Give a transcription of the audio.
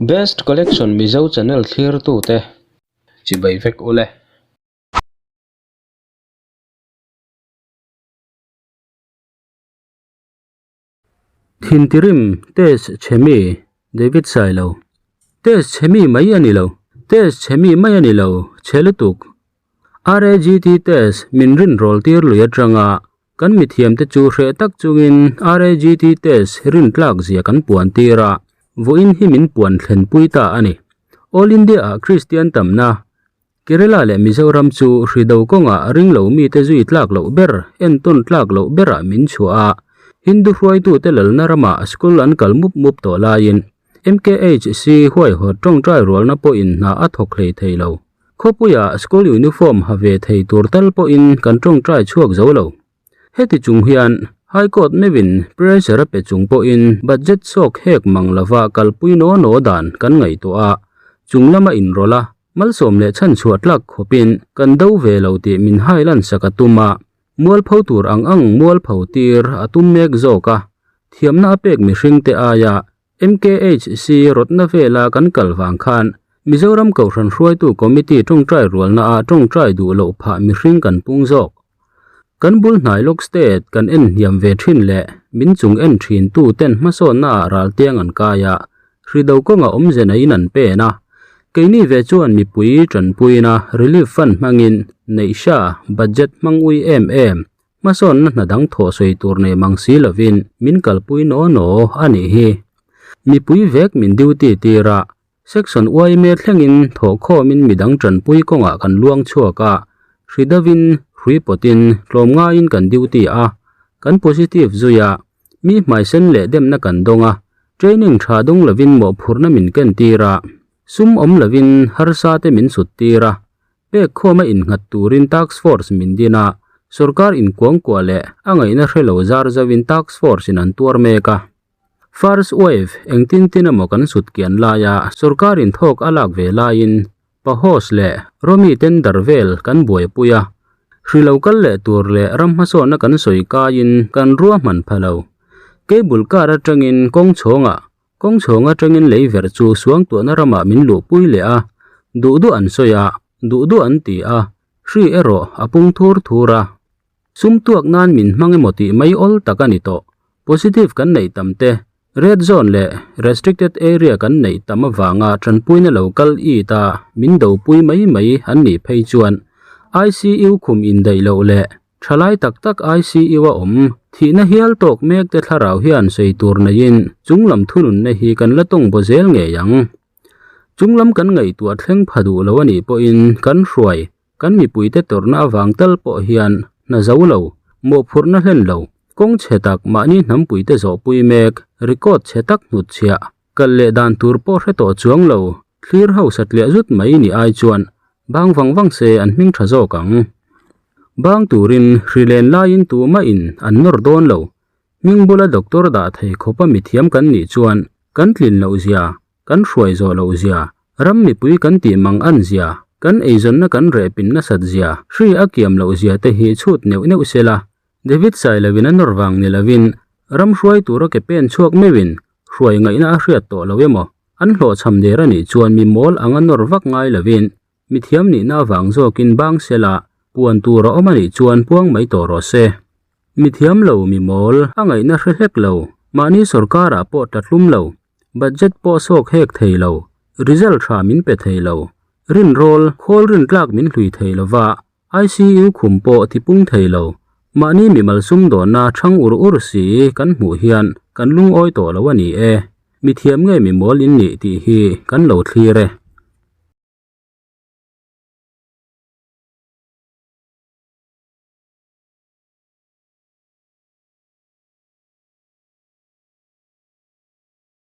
Best Collection Mizo channel thlirtute chibai vek ule. Thintirim test chhe mi David Sailo Test chhe mi mai a ni lo Test chhe mi mai a ni lo chhe lutuk RAGT test min rin rawl tir lui atanga kan mithiam te chu hreh tak chungin RAGT test rin tlak zia kan puan tir a vawiin hi min puan thlen pui ta a ni All India ah Kristian tamna Kerala leh Mizoram chu hri do kawngah ring lo mite zui tlak loh ber, entawn tlak loh berah min chhuah a. Hindu hruaitute lalna ramah school an kal mup mup tawh laiin MKHC huaihawt tawngtai rualna pawhin hna a thawk hlei thei lo. Khawpuiah school uniform ha ve thei tur tal pawhin kan tawngtai chhuak zo lo. Heti chung hian High Court meuhin pressure a pe chung pawhin budget sawk hek mang lova kalpui naw naw dan kan ngaihtuah a, chung lama inrawlh a, Malsawm leh chhanchhuah tlak khawpin kan do ve lo tih min hailan sak a tum a, mualpho tur ang ang mualpho tir a tum mek zawk a, thiamna a pek mihringte aia MKHC rawtna vela kan kal vang khan Mizoram Kohhran Hruaitu Committee tawngtai rualna ah tawngtai duh loh phah mihring kan pung zawk. Kan bul hnai lawk state kan en hniam ve thin leh min chung en thin tu ten hmasawnna ah raltiang an kai a, hri do kawnga awmze neiin an pen a. Keini ve chuan mipui tanpuina relief fund hmangin neihsha budget hmang ui em em hmasawnna hna dang thawh sawi tur nei mang si lovin min kalpui naw naw a nih hi. Mipui vek min duty tir a, Section yma thlengin thawhkhawmin midang tanpui kawngah kan luang chhuak a, hri dovin, hrui pawtin, tlawmngaiin kan duty a, kan positive zui a, mi hmaisen leh demna kan dawng a, training tha dawng lovin mawhphurhna min kentir a, sum awm lovin harsa te min sut tir a, pek khawma innghat turin task force min din a, sorkar inkuangkuah leh a ngaihna hre lo zar zauhin task force in an tuar mek a. First wave engtin tin emaw kan sut kian laia sorkarin thawk a lak ve laiin Pahos leh Romi tender vel kan buaipui a, hri lo kal leh tur leh ram hmasawnna kan sawi kaiin kan ruahman pha lo. Cable car atangin kawng chhawngah, kawng chhawng atangin lei verh chu suangtuahna ramah min luhpui leh a, duh duh an sawi a, duh duh an ti a, hri erawh a pung thur thur a. Sum tuak nan min hmang emaw tih mai awl tak a ni tawh. Positive kan neih tam te, red zone leh restricted area kan neih tam avanga tanpuina lo kal it a min dopui mai mai an nih phei chuan ICU khum indaih loh leh thalai tak tak ICU a awm thihna hial tawk mek te thlarau hian sawi tur neiin chunglam thununna hi kan la tawng baw zel ngei ang. Chunglam kan ngaihtuah thleng pha duh lo a nih pawhin kan hruai Kan mipuite tawrhna avang tal pawh hian hna zo lo, mawhphurhna hlen lo, kawng chhe tak mahni hnampuite zawhpui mek, record chhe tak hnutchhiah, kal leh dan tur pawh hre tawh chuang lo, thlir ho satliah zut mai ni ai chuan bang vang vang se an hming tha zawk ang. Bang turin hri len laiin tumah in an nawr dawn lo. Hming bula doctor dah thei khawpa mithiam kan nih chuan kan tlin loh zia, Kan hruai zawh loh zia, ram mipui kan tih mang an zia, kan eizawnna kan reh pin nasat zia, hri a kiam loh zia te hi chhut neuh neuh se la. David Sailoin a nawr vang ni lovin, ram hruai tura ke pen chhuak meuhin hruai ngaihna a hriat tawh lo emaw, an hlawhchham der a nih chuan mi mawl anga nawr vak ngai lovin, mithiam nihna avang zawkin bang se la, puan tur a awm a nih chuan puang mai tawh rawh se. Mithiam lo, mi mawl, a ngaihna hre hlek lo, mahni sorkarah pawh tlatlum lo, Budget pawh sawk hek thei lo, result tha min pe thei lo, rinrawl, khawl rintlak min hlui thei lo va, ICU khum pawh tipung thei lo, mahni mimal sumdawnna thang ur ur si kan hmuh hian kan lungawi tawh lo a ni e. Mithiam nge mimawl in nih tih hi kan lo thlir e.